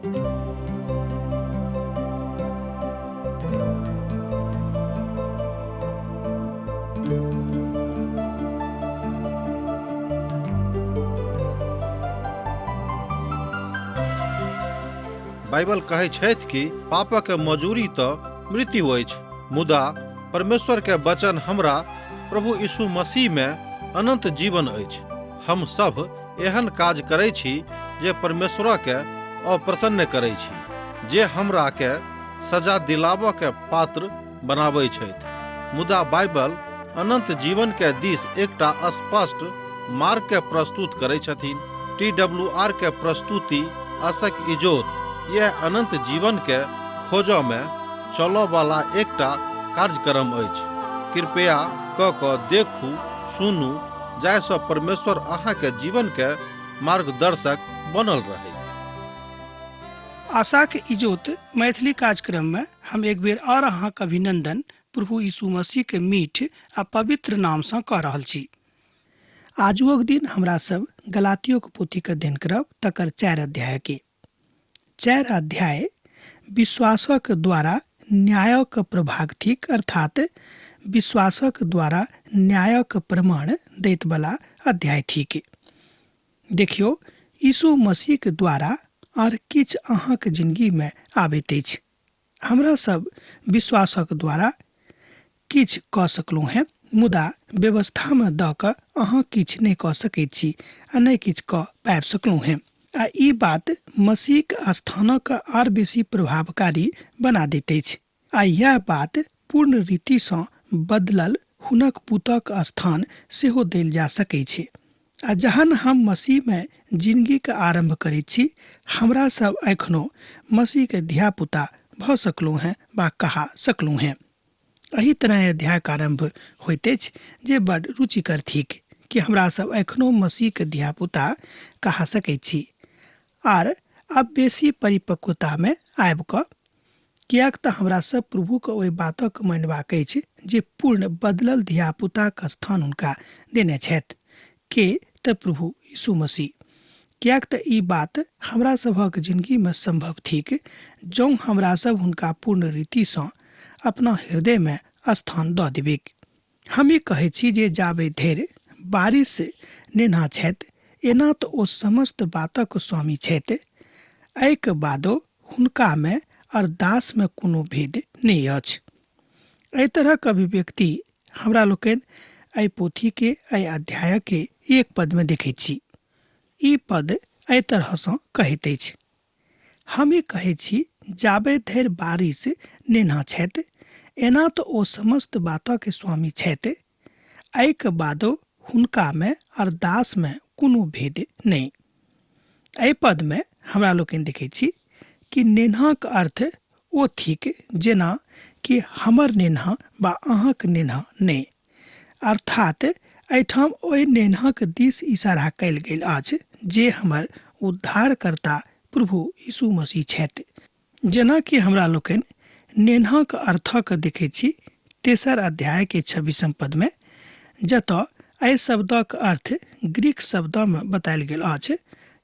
Bible कहै छथि कि पापक मजूरी तऽ मृत्यु अछि, मुदा परमेश्वर के वचन हमरा प्रभु यीशु मसीह में अनंत जीवन अछि। हम सब एहन काज करै छी जे परमेश्वर के अप्रसन्न करै छी, जे हमरा के सजा दिलाबऽ के पात्र बनाबै छथि। मुदा बाइबल अनंत जीवन के दिस एकटा स्पष्ट मार्ग के प्रस्तुत करै छथिन। टी डब्ल्यू आर के प्रस्तुति आशक इजोत यह अनंत जीवन के खोजऽ में चलऽ वाला एकटा कार्यक्रम अछि। कृपया क कऽ देखू, सुनू, जाहिसँ परमेश्वर अहाँके जीवन के मार्गदर्शक बनल रहै। आशाक इजोत मैथिली कार्यक्रम में हम एक बेर और अहाँक अभिनंदन प्रभु यीशु मसीह के मीठ आ पवित्र नाम सँ कऽ रहल छी। आजुओक दिन हमरा सब गलातियोक पोथीक अध्ययन करब, तकर 4 अध्याय के। 4 अध्याय विश्वासक द्वारा न्यायक प्रभाग थिक, अर्थात विश्वासक द्वारा न्यायक प्रमाण दैत बला अध्याय थिक। देखियौ, यीशु मसीहक द्वारा आर किछु अहाँक जिंदगी में आबैत अछि। हमरा सब विश्वासक द्वारा किछु कऽ सकलहुँ हेँ, मुदा व्यवस्थामे दऽ कऽ अहाँ किछु नहि कऽ सकैत छी आ नहि किछु कऽ पाबि सकलहुँ हेँ। आ ई बात मसीहक स्थानक आर बेसी प्रभावकारी बना दैत अछि। आ यैह बात पूर्ण रीतिसँ बदलल हुनक पुतक स्थान सेहो देल जा सकैत छै। आ जहन हम मसीहमे जिनगीक आरम्भ करैत छी, हमरा सब एखनो मसीहके धियापुता भऽ सकलहुँ हेँ वा कहा सकलहुँ हेँ। एहि तरह अध्यायक आरम्भ होइत अछि जे बड रुचिकर थिक कि हमरा सब एखनो मसीहके धियापुता कहा सकैत छी आर आब बेसी परिपक्वतामे आबि कऽ, किएक तऽ हमरा सब प्रभुक ओहि बातक मानबाक अछि जे पूर्ण बदलल धियापुताक स्थान हुनका देने छथि, के तऽ प्रभु यीशु मसीह। किएक तऽ ई बात हमरा सभक जिनगीमे संभव थिक जौं हमरा सब हुनका पूर्ण रीतिसँ अपना हृदयमे स्थान दऽ देबिक। हम ई कहैत छी जे जाबे धरि बारिश नेन्हा छथि, एना तऽ ओ समस्त बातक स्वामी छथि, एहिक बादो हुनकामे आओर दासमे कोनो भेद नहि अछि। एहि तरहक अभिव्यक्ति हमरा लोकनि एहि पोथीके, एहि अध्यायके एक पदमे देखैत छी। ई पद एहि तरहसँ कहैत अछि, हम ई कहैत छी जाबे धरि बारिश नेन्हा छथि, एना तऽ ओ समस्त बातक स्वामी छथि, एहिक बादो हुनकामे आओर दासमे कोनो भेद नहि। एहि पदमे हमरा लोकनि देखैत छी कि नेन्हाक अर्थ ओ थिक जेना कि हमर नेन्हा वा अहाँक नेन्हा नहि, अर्थात एहिठाम ओहि नेन्हाक दिस इशारा कयल गेल अछि जे हमर उद्धारकर्ता प्रभु यीशु मसीह छथि। जेना कि हमरा लोकनि नेन्हाक अर्थक देखैत छी तेसर अध्याय के 26 पदमे, जतऽ एहि शब्दक अर्थ ग्रीक शब्दमे बतायल गेल अछि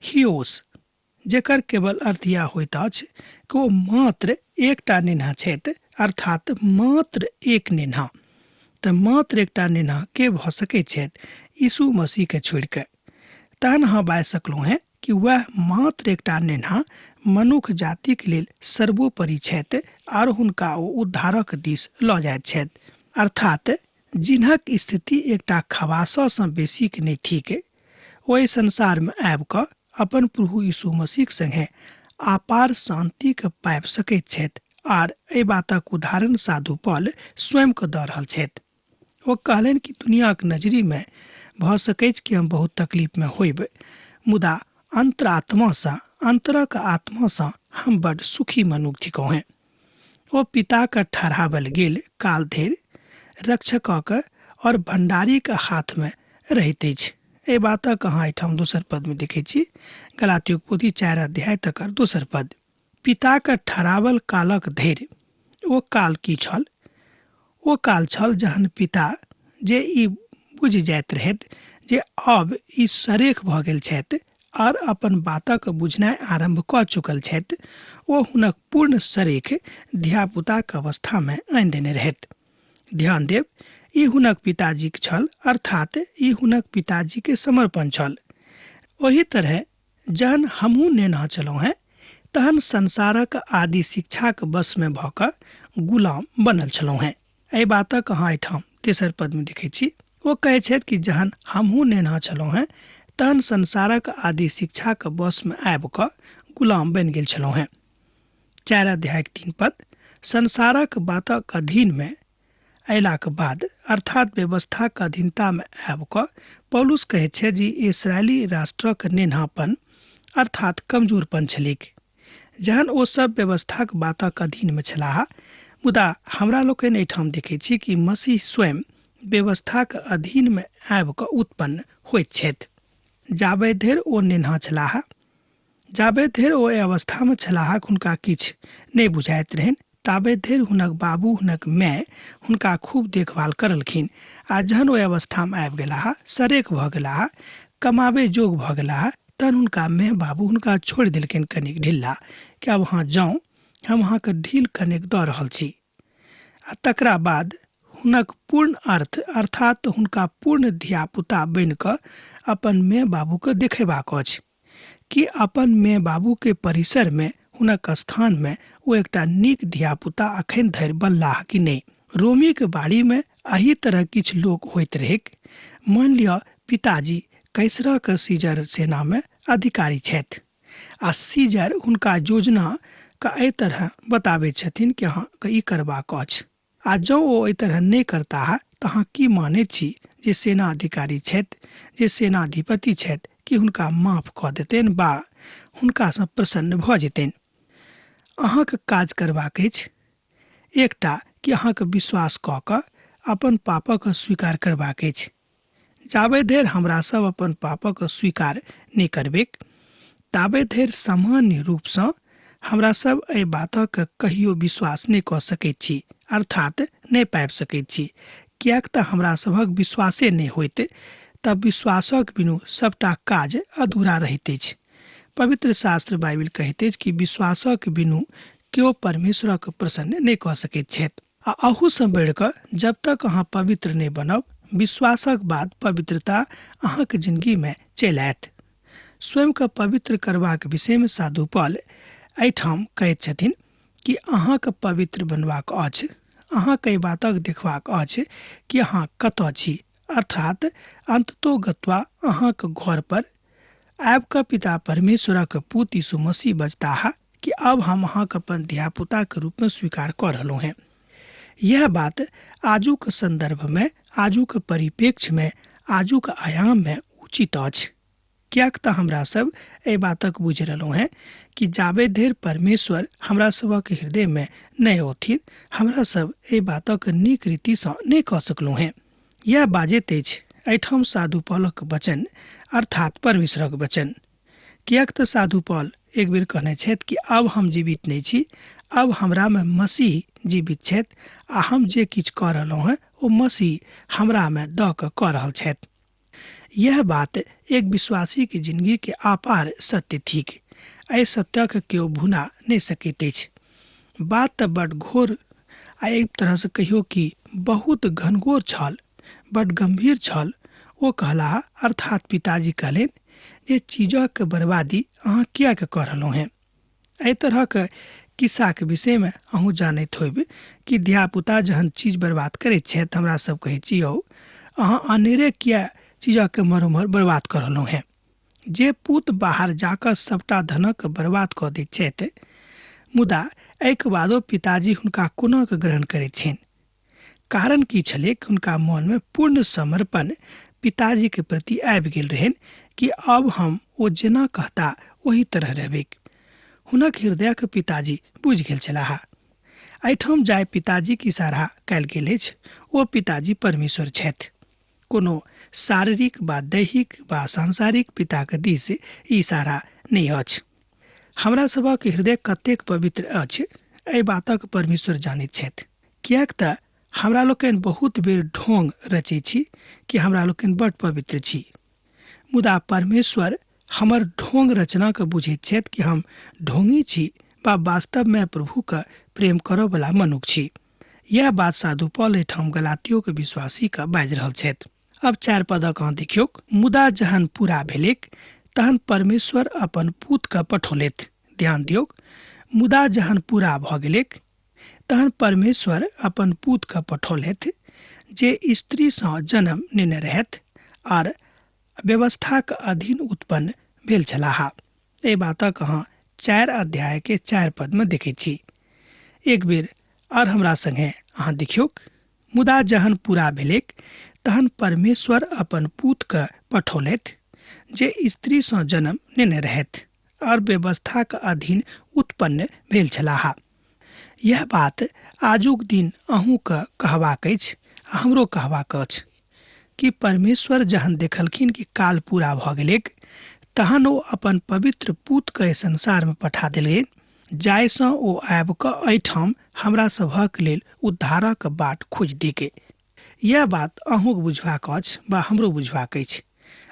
हियोस, जेकर केवल अर्थ यैह होइत अछि कि ओ मात्र एकटा नेन्हा छथि, अर्थात मात्र एक नेन्हा। तऽ मात्र एकटा नेन्हा के भऽ सकैत छथि यीशु मसीह के छोड़ि कऽ? तहन अहाँ बाजि सकलहुँ हेँ कि वएह मात्र एकटा नेन्हा मनुख जातिक लेल सर्वोपरि छथि आर हुनका ओ उद्धारक दिस लऽ जाइत छथि, अर्थात जिन्हक स्थिति एकटा खवाससँ बेसीक नहि थिक, ओ एहि संसारमे आबि कऽ अपन प्रभु यीशु मसीहक संगे अपार शान्तिके पाबि सकैत छथि आर एहि बातक उदाहरण साधु पॉल स्वयं के दऽ रहल छथि। ओ कहलनि कि दुनियाक नजरिमे भऽ सकैछ कि हम बहुत तकलीफमे होइब, मुदा अन्तरात्मासँ, अन्तरक आत्मासँ हम बड सुखी मनुख थिकहुँ हेँ। ओ पिताक ठहरावल गेल काल धरि रक्षकक और भण्डारीक हाथमे रहैत अछि। एहि बातक अहाँ एहिठाम दोसर पदमे देखैत छी, गलातियोक पोथी 4 अध्याय तकर दोसर पद। पिताक ठहरावल कालक धरि, ओ काल की छल? ओ काल छल जहन पिता जे ई बुझि जाइत रहथि जे अब ई सरेख भऽ गेल छथि, आओर अपन बातक बुझनाइ आरम्भ कऽ चुकल छथि, ओ हुनक पूर्ण सरेख धियापुताक अवस्थामे आनि देने रहथि। ध्यान देब, ई हुनक पिताजीक छल, अर्थात ई हुनक पिताजीके समर्पण छल। ओही तरह जहन हमहूँ नेन्हा छलहुँ हेँ तहन संसारक आदि शिक्षाक वशमे भऽ कऽ गुलाम बनल छलहुँ हेँ। एहि बातक अहाँ एहिठाम तेसर पदमे देखै छी। ओ कहै छथि कि जहन हमहूँ नेन्हा छलहुँ हेँ तहन संसारक आदि शिक्षाक वशमे आबि कऽ गुलाम बनि गेल छलहुँ हेँ। 4 अध्यायक 3 पद, संसारक बातक अधीनमे अयलाक बाद अर्थात व्यवस्थाक अधीनतामे आबि कऽ पौलुस कहैत छै जे इसराइली राष्ट्रक नेन्हापन अर्थात कमजोरपन छलैक जहन ओ सब व्यवस्थाक बातक अधीनमे छलाह। मुदा हमरा लोकनि एहिठाम देखै छी कि मसीह स्वयं व्यवस्थाक अधीनमे आबि कऽ उत्पन्न होइत छथि। जाबे धरि ओ नेन्हा छलाह, जाबे धरि ओ एहि अवस्थामे छलाह, हुनका किछु नहि बुझाइत रहनि, ताबे धरि हुनक बाबू हुनक माय हुनका खूब देखभाल करलखिन। आ जहन ओहि अवस्थामे आबि गेलाह, सरेख भऽ गेलाह, कमाबै जोग भऽ गेलाह, तहन हुनका माय बाबू हुनका छोड़ि देलखिन कनिक ढिल्ला कि आब अहाँ जाउ, हम अहाँके ढील कनिक दऽ रहल छी। आ तकरा बाद हुनक पूर्ण अर्थ अर्थात हुनका पूर्ण धियापुता बनि कऽ अपन माय बाबूके देखेबाक अछि कि अपन माय बाबूके परिसरमे हुनक स्थानमे ओ एकटा नीक धियापुता अखन धरि बनलाह कि नहि। रोमीके बाड़ीमे एहि तरह किछु लोक होइत रहैक। मानि लिअ पिताजी कैसरक सीजर सेनामे अधिकारी छथि आ सीजर हुनका योजना के एहि तरह बताबै छथिन कि अहाँके ई करबाक अछि, आ जँ ओ एहि तरह नहि करताह तऽ अहाँ की मानैत छी जे सेना अधिकारी छथि, जे सेनाधिपति छथि, कि हुनका माफ कऽ देतनि बा हुनकासँ प्रसन्न भऽ जेतनि? अहाँके काज करबाक अछि एकटा कि अहाँके विश्वास कऽ कऽ अपन पापक स्वीकार करबाक अछि। जाबे धरि हमरा सब अपन पापक स्वीकार नहि करबैक ताबे धरि सामान्य रूपसँ हमरा सब एहि बातक कहियो विश्वास नहि कऽ सकैत छी, अर्थात नहि पाबि सकैत छी, किएक तऽ हमरा सभक विश्वासे नहि होइत तऽ विश्वासक बिनु सबटा काज अधूरा रहैत अछि। पवित्र शास्त्र बाइबिल कहैत अछि कि विश्वासक बिनु केओ परमेश्वरक प्रसन्न नहि कऽ सकैत छथि। आ अहूसँ बढ़ि कऽ जब तक अहाँ पवित्र नहि बनब, विश्वासक बाद पवित्रता अहाँके जिंदगीमे चलि आयत। स्वयंके पवित्र करबाक विषयमे साधु पॉल एहिठाम कहैत छथिन कि अहाँके पवित्र बनबाक अछि, अहाँके एहि बातक देखबाक अछि कि अहाँ कतऽ छी, अर्थात अंततो गत्वा अहाँके घर पर आबि कऽ पिता परमेश्वरक पुत यीशु मसीह बजताह कि अब हम अहाँके अपन धियापुताके रूपमे स्वीकार कऽ रहलहुँ हेँ। यह बात आजुक संदर्भमे, आजुक परिप्रेक्ष्यमे, आजुक आयाममे उचित अछि, किएक तऽ हमरा सब एहि बातक बुझि रहलहुँ हेँ कि जाबे धरि परमेश्वर हमरा सबक हृदयमे नहि औथिन, हमरा सब एहि बातक नीक रीतिसँ नहि कऽ सकलहुँ हेँ। यह बाजैत अछि एहिठाम साधु पॉलक वचन अर्थात परमेश्वरक वचन, किएक तऽ साधु पॉल एक बेर कहने छथि कि अब हम जीवित नहि छी, अब हमरामे मसीह जीवित छथि आ हम जे किछु कऽ रहलहुँ हेँ ओ मसीह हमरामे दऽ कऽ कऽ रहल छथि। यह बात एक विश्वासी के जिंदगी के अपार सत्य थिक। एहि सत्यक केओ भुना नहि सकैत अछि। बात तऽ बड घोर आ एक तरहसँ कहियो कि बहुत घनघोर छल, बड गंभीर छल। ओ कहलाह, अर्थात पिताजी कहलनि जे चीजक बर्बादी अहाँ किएक कऽ रहलहुँ हेँ। एहि तरहक किस्साके विषयमे अहूँ जानैत होयब कि धियापुता जहन चीज बर्बाद करैत छथि हमरा सब कहै छी, यौ अहाँ अनेरे किए चीजके एम्हर ओम्हर बर्बाद कऽ रहलहुँ हेँ। जे पूत बाहर जाकऽ सबटा धनक बर्बाद कऽ दैत छथि, मुदा एहिके बादो पिताजी हुनका कोना कऽ ग्रहण करैत छनि। कारण की छलै कि हुनका मनमे पूर्ण समर्पण पिताजीके प्रति आबि गेल रहनि कि अब हम ओ जेना कहता ओही तरह रहबैक। हुनक हृदयक पिताजी बुझि गेल छलाह। एहिठाम जाय पिताजीक इशारा कयल गेल अछि ओ पिताजी परमेश्वर छथि। कोनो शारीरिक वा दैहिक वा सांसारिक पिताक दिस ई इशारा नहि अछि। हमरा सभक हृदय कतेक पवित्र अछि एहि बातक परमेश्वर जानैत छथि, किएक तऽ हमरा लोकनि बहुत बेर ढोंग रचै छी कि हमरा लोकनि बड पवित्र छी, मुदा परमेश्वर हमर ढोंग रचनाके बुझैत छथि कि हम ढोंगी छी वा वास्तवमे प्रभुके प्रेम करऽवला मनुख छी। यह बात साधु पॉल एहिठाम गलातियोके विश्वासीके बाजि रहल छथि। अब 4 पदक अहाँ देखियौ, मुदा जहन पूरा भेलैक तहन परमेश्वर अपन पूतके पठौलथि। ध्यान दियौ, मुदा जहन पूरा भऽ गेलैक तहन परमेश्वर अपन पूतके पठौलथि जे स्त्रीसँ जन्म नेने रहथि आर व्यवस्थाक अधीन उत्पन्न भेल छलाह। एहि बातक अहाँ 4 अध्याय के 4 पद में देखै छी। एक बेर और हमरा संगे अहाँ देखियौ, मुदा जहन पूरा भेलैक तहन परमेश्वर अपन पूतके पठौलथि जे स्त्रीसँ जन्म नेने रहथि और व्यवस्थाक अधीन उत्पन्न भेल छलाह। यह बात आजुक दिन अहूँके कहबाक अछि आ हमरो कहबाक अछि कि परमेश्वर जहन देखलखिन कि काल पूरा भऽ गेलैक तहन ओ अपन पवित्र पूतके संसारमे पठा देलखिन, जाहिसँ ओ आबि कऽ एहिठाम हमरा सभक लेल उद्धारक बाट खोजि देके। यह बात अहूँके बुझबाक अछि वा हमरो बुझबाक अछि।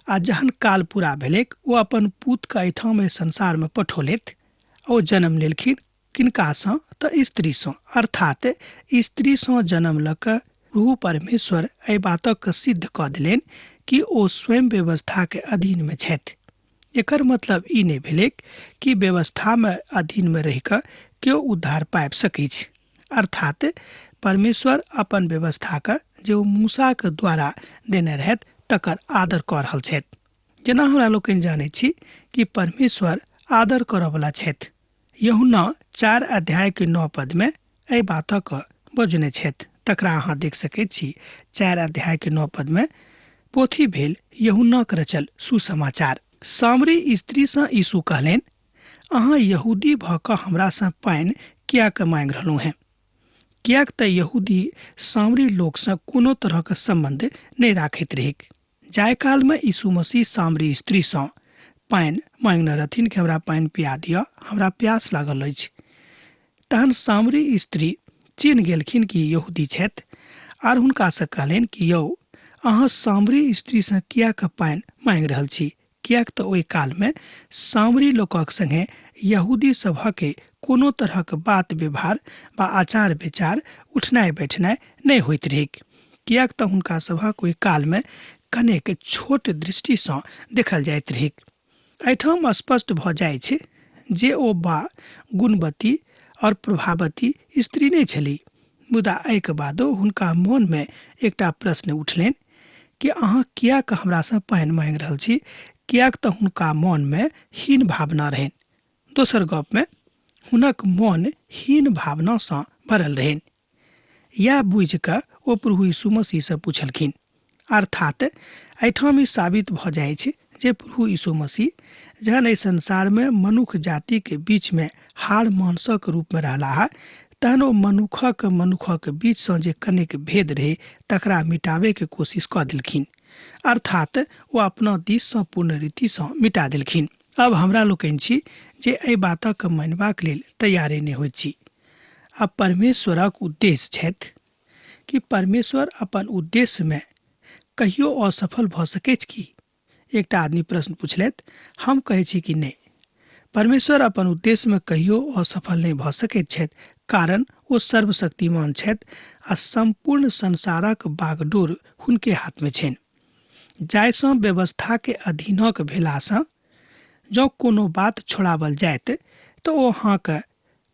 आ जहन काल पूरा भेलैक ओ अपन पूतके एहिठाम एहि संसारमे पठौलथि। ओ जन्म लेलखिन किनकासँ? तऽ स्त्रीसँ, अर्थात स्त्रीसँ जन्म लऽ कऽ प्रभु परमेश्वर एहि बातक सिद्ध कऽ देलनि कि ओ स्वयं व्यवस्थाके अधीनमे छथि। एकर मतलब ई नहि भेलैक कि व्यवस्थामे अधीनमे रहि कऽ केओ उद्धार पाबि सकैछ। अर्थात परमेश्वर अपन व्यवस्थाके जे ओ मूसाके द्वारा देने रहथि तकर आदर कऽ रहल छथि। जेना हमरा लोकनि जानै छी कि परमेश्वर आदर करऽवला छथि। यूहन्ना 4 अध्याय के 9 पद में एहि बातक बजने छथि, तकरा अहाँ देख सकैत छी। 4 अध्याय के 9 पद में पोथी भेल यूहन्नाक रचल सुसमाचार। सामरी स्त्रीसँ यीशु कहलनि, अहाँ यहूदी भऽ कऽ हमरासँ पानि किएक मांगि रहलहुँ हेँ? किएक तऽ यहूदी सामरी लोकसँ कोनो तरहक सम्बन्ध नहि राखैत रहैक। जाहि कालमे यीशु मसीह सामरी स्त्रीसँ पानि मांगने रहथिन कि हमरा पानि पिया दिअ, हमरा प्यास लागल अछि, तहन सामरी स्त्री चिन्ह गेलखिन कि यहूदी छथि आर हुनकासँ कहलनि कि यौ, अहाँ सामरी स्त्रीसँ किएक पानि मांगि रहल छी? किएक तऽ ओहि कालमे सामरी लोकक संगे यहूदी सभके कोनो तरहक बात व्यवहार वा आचार विचार उठनाइ बैठनाइ नहि होइत रहैक। किएक तऽ हुनका सभक ओहि कालमे कनेक छोट दृष्टिसँ देखल जाइत रहैक। एहिठाम स्पष्ट भऽ जाइ छै जे ओ बा गुणवती और प्रभावती स्त्री नहि छली। मुदा एहिके बादो हुनका मोनमे एकटा प्रश्न उठलनि कि अहाँ किएक हमरासँ पानि मांगि रहल छी? किएक तऽ हुनका मोनमे हीन भावना रहनि। दोसर गपमे हुनक मोन हीन भावनासँ भरल रहनि। यैह बुझि कऽ ओ प्रभु यीशु मसीहसँ पुछलखिन। अर्थात एहिठाम ई साबित भऽ जाइ छै जे प्रभु यीशु मसीह जहन एहि संसारमे मनुख जातिके बीचमे हाड़ मांसक रूपमे रहलाह तहन ओ मनुखक मनुखक बीचसँ जे कनेक भेद रहै तकरा मिटाबैके कोशिश कऽ देलखिन। अर्थात ओ अपना दिससँ पूर्ण रीतिसँ मिटा देलखिन। अब हमरा लोकनि छी जे एहि बातक मानबाक लेल तैयारे नहि होइत छी। आ परमेश्वरक उद्देश्य छथि कि परमेश्वर अपन उद्देश्यमे कहियो असफल भऽ सकैछ की? एकटा आदमी प्रश्न पुछलथि। हम कहै छी कि नहि, परमेश्वर अपन उद्देश्यमे कहियो असफल नहि भऽ सकैत छथि, कारण ओ सर्वशक्तिमान छथि आ सम्पूर्ण संसारक बागडोर हुनके हाथमे छनि। जाहिसँ व्यवस्थाके अधीनक भेलासँ जँ कोनो बात छोड़ावल जायत तऽ ओ अहाँके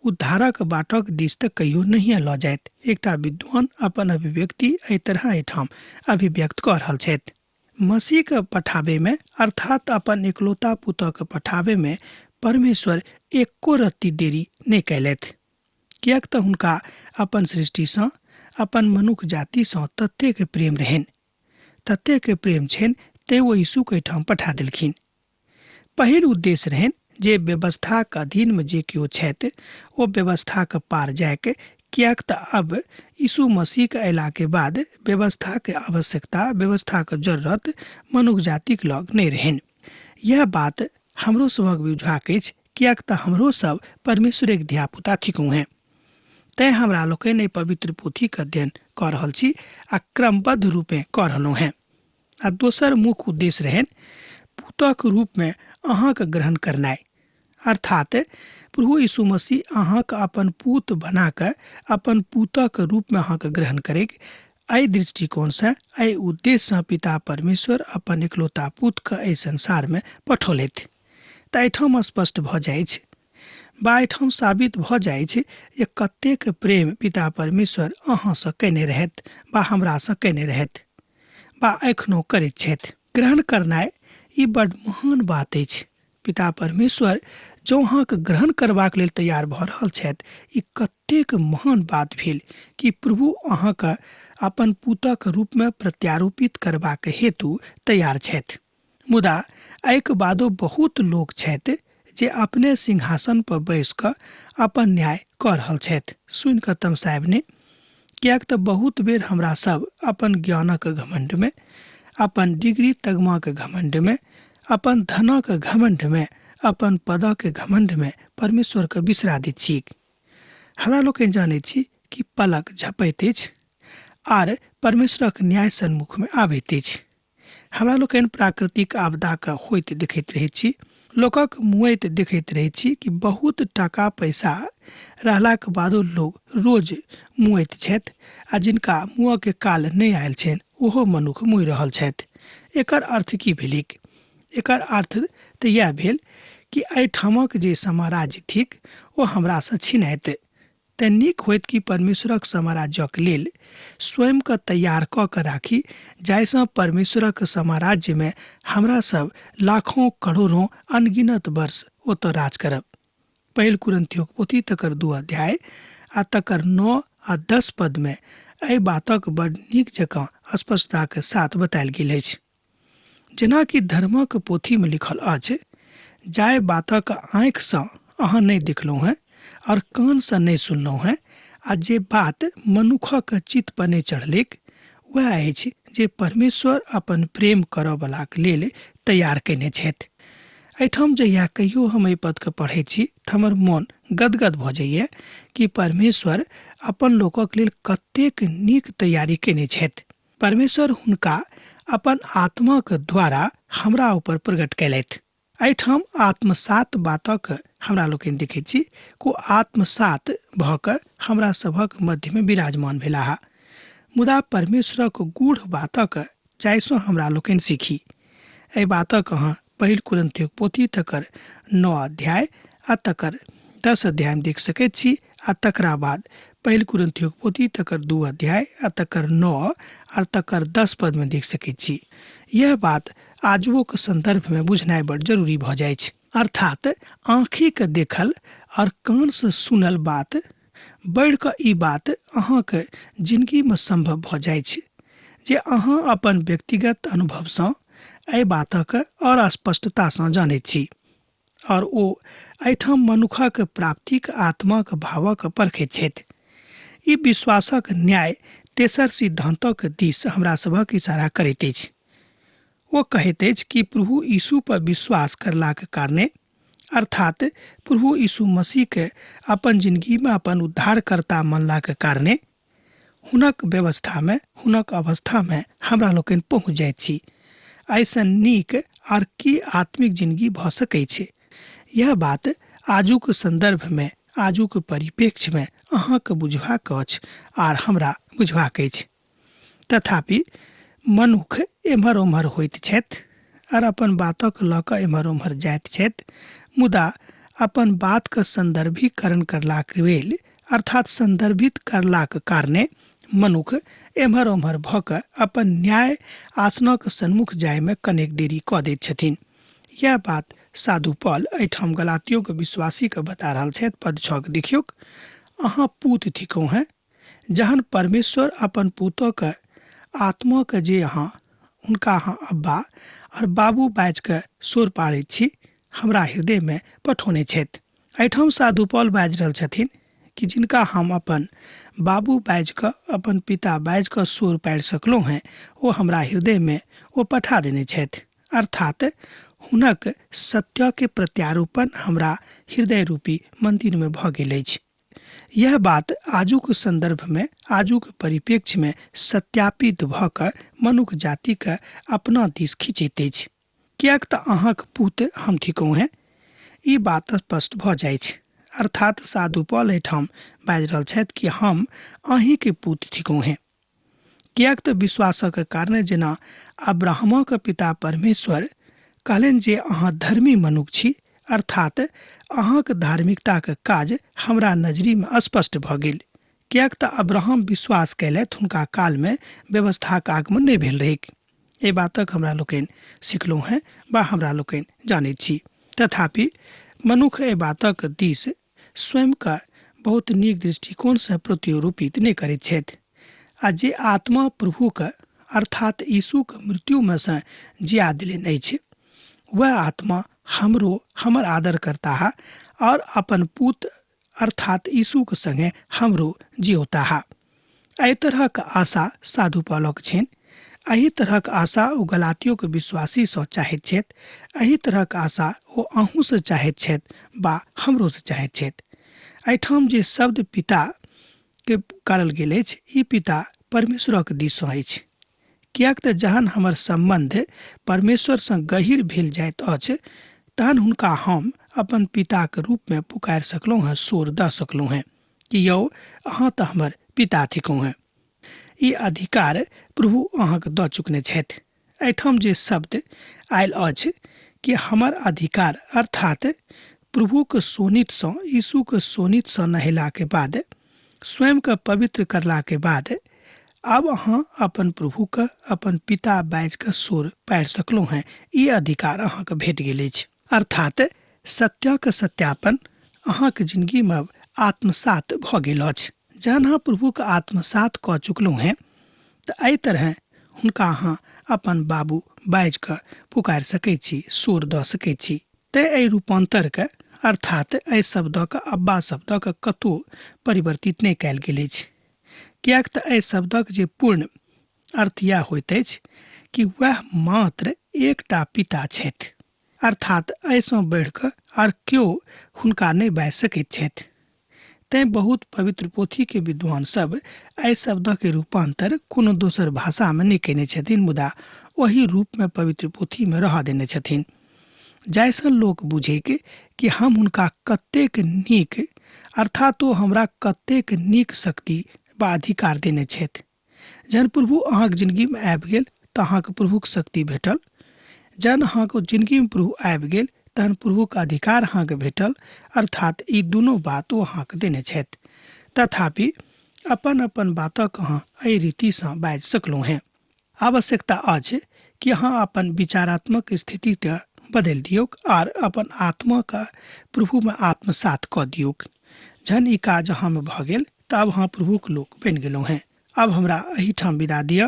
उद्धारक बाटक दिस तऽ कहियो नहिए लऽ जायत। एकटा विद्वान अपन अभिव्यक्ति एहि तरह एहिठाम अभिव्यक्त कऽ रहल छथि। मसीहके पठाबैमे अर्थात अपन एकलौता पुतहके पठाबैमे परमेश्वर एको रत्ती देरी नहि कयलथि, किएक तऽ हुनका अपन सृष्टिसँ, अपन मनुख जातिसँ ततेक प्रेम रहनि, ततेक प्रेम छनि, तेँ ओ यीशुके एहिठाम पठा देलखिन। पहिल उद्देश्य रहनि जे व्यवस्थाक अधीनमे जे केओ छथि ओ व्यवस्थाक पार जायके, किएक तऽ अब यीशु मसीहके अयलाके बाद व्यवस्थाके आवश्यकता, व्यवस्थाक जरूरत मनुख जातिक लग नहि रहनि। यह बात हमरो सभक बुझबाक अछि, किएक तऽ हमरो सब परमेश्वरेक धियापुता थिकहुँ हेँ। तेँ हमरा लोकनि एहि पवित्र पोथीक अध्ययन कऽ रहल छी आ क्रमबद्ध रूपेँ कऽ रहलहुँ हेँ। आ दोसर मुख्य उद्देश्य रहनि पुतक रूपमे अहाँके ग्रहण करनाइ। अर्थात प्रभु यीशु मसीह अहाँके अपन पूत बना कऽ अपन पूतक रूपमे अहाँके ग्रहण करैक, एहि दृष्टिकोणसँ, एहि उद्देश्यसँ पिता परमेश्वर अपन इकलौता पुतके एहि संसारमे पठौलथि। तऽ एहिठाम स्पष्ट भऽ जाइछ बा एहिठाम साबित भऽ जाइछ जे कतेक प्रेम पिता परमेश्वर अहाँसँ कयने रहथि बा हमरासँ कयने रहथि बा एखनो करैत छथि। ग्रहण करनाइ ई बड महान बात अछि। पिता परमेश्वर जँ अहाँके ग्रहण करबाक लेल तैयार भऽ रहल छथि, ई कतेक महान बात भेल कि प्रभु अहाँके अपन पुतक रूपमे प्रत्यारोपित करबाक हेतु तैयार छथि। मुदा एहिके बादो बहुत लोक छथि जे अपने सिंहासन पर बैस कऽ अपन न्याय कऽ रहल छथि। सुनि कऽ तमसायब नहि, किएक तऽ बहुत बेर हमरा सब अपन ज्ञानक घमण्डमे, अपन डिग्री तगमाक घमण्डमे, अपन धनक घमण्डमे, अपन पदक घमण्डमे परमेश्वरके बिसरा दैत छी। हमरा लोकनि जानैत छी कि पलक झपैत अछि आर परमेश्वरक न्याय सन्मुखमे आबैत अछि। हमरा लोकनि प्राकृतिक आपदाके होइत देखैत रहैत छी, लोकक मुएत देखैत रहैत छी कि बहुत टाका पैसा रहलाक बादो लोग रोज मुएत छथि आ जिनका मुअके काल नहि आयल छनि ओहो मनुख मुइ रहल छथि। एकर अर्थ की भेलैक? एकर अर्थ तऽ इएह भेल कि एहिठामक जे साम्राज्य थिक ओ हमरासँ छिनाइत। तेँ नीक होइत कि परमेश्वरक साम्राज्यक लेल स्वयंके तैयार कऽ कऽ राखी, जाहिसँ परमेश्वरक साम्राज्यमे हमरा सब लाखों करोड़ों अनगिनत वर्ष ओतऽ राज करब। पहिल कुरिन्थियोक पोथी तकर 2 अध्याय आ तकर 9 आ 10 पदमे एहि बातक बड नीक जकाँ स्पष्टताक साथ बतायल गेल अछि। जेनाकि धर्मक पोथीमे लिखल अछि, जाहि बातक आँखिसँ अहाँ नहि देखलहुँ हेँ आओर कानसँ नहि सुनलहुँ हेँ आ जे बात मनुखक चित्त पर नहि चढ़लैक, वएह अछि जे परमेश्वर अपन प्रेम करऽवलाक लेल तैयार कयने छथि। एहिठाम जहिया कहियो हम एहि पदके पढ़ैत छी तऽ हमर मोन गदगद भऽ जाइए कि परमेश्वर अपन लोकक लेल कतेक नीक तैयारी कयने छथि। परमेश्वर हुनका अपन आत्माक द्वारा हमरा ऊपर प्रकट कयलथि। एहिठाम आत्मसात बातक हमरा लोकनि देखैत छी को आत्मसात भऽ कऽ हमरा सभक मध्यमे विराजमान भेलाह। मुदा परमेश्वरक गूढ़ बातक जाहिसँ हमरा लोकनि सीखी। एहि बातक अहाँ पहिल कुरिन्थियोक पोथी तकर 9 अध्याय आ तकर 10 अध्यायमे देख सकैत छी आ तकरा बाद पहिल कुरिन्थियोक पोथी तकर 2 अध्याय आ तकर 9 आ तकर 10 पदमे देख सकैत छी। यह बात आजुओक सन्दर्भमे बुझनाइ बड़ जरूरी भऽ जाइछ। अर्थात आँखिके देखल आओर कानसँ सुनल बात बढ़ि कऽ ई बात अहाँके जिनगीमे सम्भव भऽ जाइछ जे अहाँ अपन व्यक्तिगत अनुभवसँ एहि बातक आओर स्पष्टतासँ जानैत छी आओर ओ एहिठाम मनुखक प्राप्तिक आत्माक भावक परखैत छथि। ई विश्वासक न्याय तेसर सिद्धान्तक दिस हमरा सभक इशारा करैत अछि। ओ कहैत अछि कि प्रभु यीशु पर विश्वास करलाक कारणे, अर्थात प्रभु यीशु मसीह के अपन जिंदगी में अपन उद्धारकर्ता मानलाक कारणे हुनक व्यवस्था में, हुनक अवस्था में हमरा लोकनि पहुँच जाइत छी। एहिसँ नीक आर की आत्मिक जिंदगी भऽ सकै छै? यह बात आजुक संदर्भ में, आजुक परिप्रेक्ष्य में अहाँके बुझबाक अछि आर हमरा बुझबाक अछि। तथापि मनुख एम्हर ओम्हर होइत छथि आर अपन बातक लऽ कऽ एम्हर ओम्हर जाइत छथि, मुदा अपन बातके सन्दर्भीकरण करलाक लेल, अर्थात सन्दर्भित करलाक कारणे मनुख एम्हर ओम्हर भऽ कऽ अपन न्याय आसनक सन्मुख जायमे कनेक देरी कऽ दैत छथिन। यैह बात साधु पॉल एहिठाम गलातियोक विश्वासीके बता रहल छथि। पद 6 के देखियौक, अहाँ पूत थिकहुँ हेँ, जहन परमेश्वर अपन पुतोके आत्माके जे अहाँ हुनका अहाँ अब्बा आओर बाबू बाजि कऽ सोर पाड़ैत छी, हमरा हृदयमे पठौने छथि। एहिठाम साधु पॉल बाजि रहल छथिन कि जिनका हम अपन बाबू बाजि कऽ, अपन पिता बाजि कऽ सोर पाड़ि सकलहुँ हेँ, ओ हमरा हृदयमे ओ पठा देने छथि। अर्थात हुनक सत्यके प्रत्यारोपण हमरा हृदय रूपी मन्दिरमे भऽ गेल अछि। यह बात आजुक संदर्भमे, आजुक परिप्रेक्ष्यमे सत्यापित भऽ कऽ मनुख जातिके अपना दिस खींचैत अछि। किएक तऽ अहाँक पूत हम थिकहुँ हेँ। ई बात स्पष्ट भऽ जाइछ। अर्थात साधु पॉल एहिठाम बाजि रहल छथि कि हम अहीँके पूत थिकहुँ हेँ। किएक तऽ विश्वासक कारणे जेना अब्राहमक पिता परमेश्वर कहलनि जे अहाँ धर्मी मनुख छी, अर्थात अहाँक धार्मिकताक काज हमरा नजरिमे स्पष्ट भऽ गेल। किएक तऽ अब्राहम विश्वास कयलथि, हुनका कालमे व्यवस्थाक आगमन नहि भेल रहैक। एहि बातक हमरा लोकनि सिखलहुँ हेँ वा हमरा लोकनि जानैत छी। तथापि मनुख एहि बातक दिस स्वयंके बहुत नीक दृष्टिकोणसँ प्रत्यारोपित नहि करैत छथि आ जे आत्मा प्रभुके अर्थात यीशुक मृत्युमे सँ जिया देलनि अछि, वएह आत्मा हमरो हमर आदर करताह आओर अपन पूत अर्थात यीशुक संगे हमरो जियौताह। एहि तरहक आशा साधु पॉलक छनि। एहि तरहक आशा ओ गलातियोक विश्वासीसँ चाहैत छथि। एहि तरहक आशा ओ अहूँसँ चाहैत छथि वा हमरोसँ चाहैत छथि। एहिठाम जे शब्द पिता के पुकारल गेल अछि, ई पिता परमेश्वरक दिससँ अछि। किएक तऽ जहन हमर सम्बन्ध परमेश्वरसँ गहीर भेल जाइत अछि, तहन हुनका हम अपन पिताक रूपमे पुकारि सकलहुँ हेँ, शोर दऽ सकलहुँ हेँ कि यौ अहाँ तऽ हमर पिता थिकहुँ हेँ। ई अधिकार प्रभु अहाँके दऽ चुकने छथि। एहिठाम जे शब्द आयल अछि कि हमर अधिकार, अर्थात प्रभुक शोणितसँ, यीशुक शोणितसँ नहेलाके बाद, स्वयंके पवित्र करलाके बाद आब अहाँ अपन प्रभुके अपन पिता बाजि कऽ सोर पारि सकलहुँ हेँ। ई अधिकार अहाँके भेट गेल अछि। अर्थात सत्यक सत्यापन अहाँके जिनगीमे अब आत्मसात भऽ गेल अछि। जहन अहाँ प्रभुके आत्मसात कऽ चुकलहुँ हेँ तऽ एहि तरहेँ हुनका अहाँ अपन बाबू बाजि कऽ पुकारि सकै छी, सोर दऽ सकै छी। तेँ एहि रूपान्तरके अर्थात एहि शब्दक अब्बा शब्दक कतहु परिवर्तित नहि कयल गेल अछि। किएक तऽ एहि शब्दक जे पूर्ण अर्थ इएह होइत अछि कि वएह मात्र एकटा पिता छथि, अर्थात एहिसँ बढ़ि कऽ आर केओ हुनका नहि बाजि सकैत छथि। तैँ बहुत पवित्र पोथीके विद्वान सब एहि शब्दके रूपान्तर कोनो दोसर भाषामे नहि कयने छथिन, मुदा ओही रूपमे पवित्र पोथीमे रहऽ देने छथिन, जाहिसँ लोक बुझैक कि हम हुनका कतेक नीक, अर्थात ओ हमरा कतेक नीक शक्ति वा अधिकार देने छथि। जहन प्रभु अहाँक जिनगीमे आबि गेल तऽ अहाँके प्रभुक शक्ति भेटल। जहन अहाँके जिनगीमे प्रभु आबि गेल तहन प्रभुक अधिकार अहाँके भेटल, अर्थात ई दुनू बात ओ अहाँके देने छथि। तथापि अपन अपन बातक अहाँ एहि रीतिसँ बाजि सकलहुँ हेँ। आवश्यकता अछि कि अहाँ अपन विचारात्मक स्थितिके बदलि दियौक आर अपन आत्माके प्रभुमे आत्मसात कऽ दियौक। जहन ई काज अहाँमे भऽ गेल तऽ आब अहाँ प्रभुक लोक बनि गेलहुँ हेँ। आब हमरा एहिठाम विदा दिअ,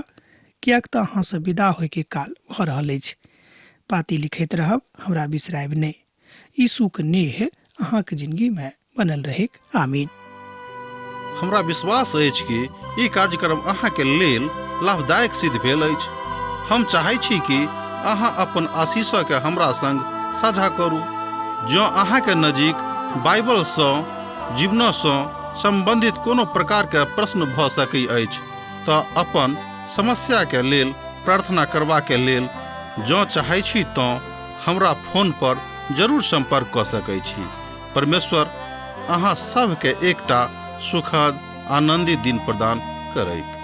किएक तऽ अहाँसँ विदा होइके काल भऽ रहल अछि। पाती लिखैत रहब, हमरा बिसरायब नहि। यीशुक नेह अहाँक जिनगीमे बनल रहैक। आमीन। हमरा विश्वास अछि कि ई कार्यक्रम अहाँके लेल लाभदायक सिद्ध भेल अछि। हम चाहै छी कि अहाँ अपन आशीषके हमरा संग साझा करू। जँ अहाँके नजीक बाइबलसँ जीवनसँ सम्बन्धित कोनो प्रकारके प्रश्न भऽ सकै अछि तऽ अपन समस्याके लेल प्रार्थना करबाके लेल जँ चाहै छी तँ हमरा फोन पर जरूर सम्पर्क कऽ सकै छी। परमेश्वर अहाँ सभके एकटा सुखद आनन्दित दिन प्रदान करैक।